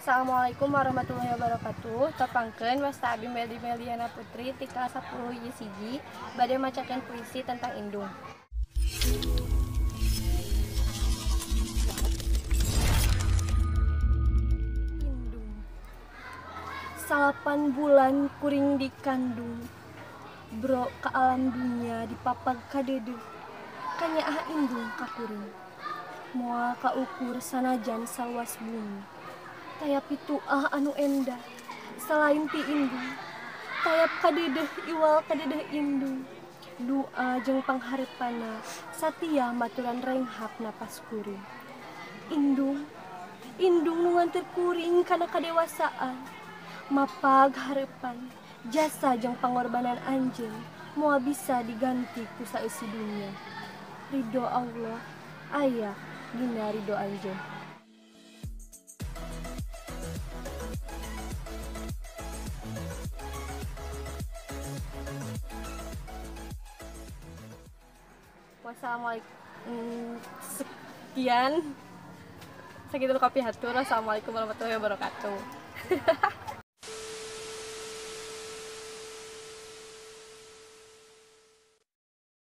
Assalamualaikum warahmatullahi wabarakatuh. Tepangkeun wasta abi Meldi Meliana Putri ti kelas 10 Y1 bade macakeun puisi tentang indung. Indung. 8 bulan kuring dikandung. Bro ka alam dunia dipapag ka deudeuh. Kanyaah indung ka kuring. Moal kaukur sanajan saluas bumi. Taya pituah anu endah selain ti indung. Tayap kadeudeuh iwal kadeudeuh indung. Doa jeung pangharepana satia maturan renghap napas kuring. Indung, indung nu nganter kuring kana kadewasaan. Mapag harepan jasa jeung pangorbanan anjeun moal bisa diganti ku saeusi dunya. Ridho Allah aya dina ridho anjeun. Wassalamualaikum. Sekian. Segitu kopi hatur. Wassalamualaikum warahmatullahi wabarakatuh.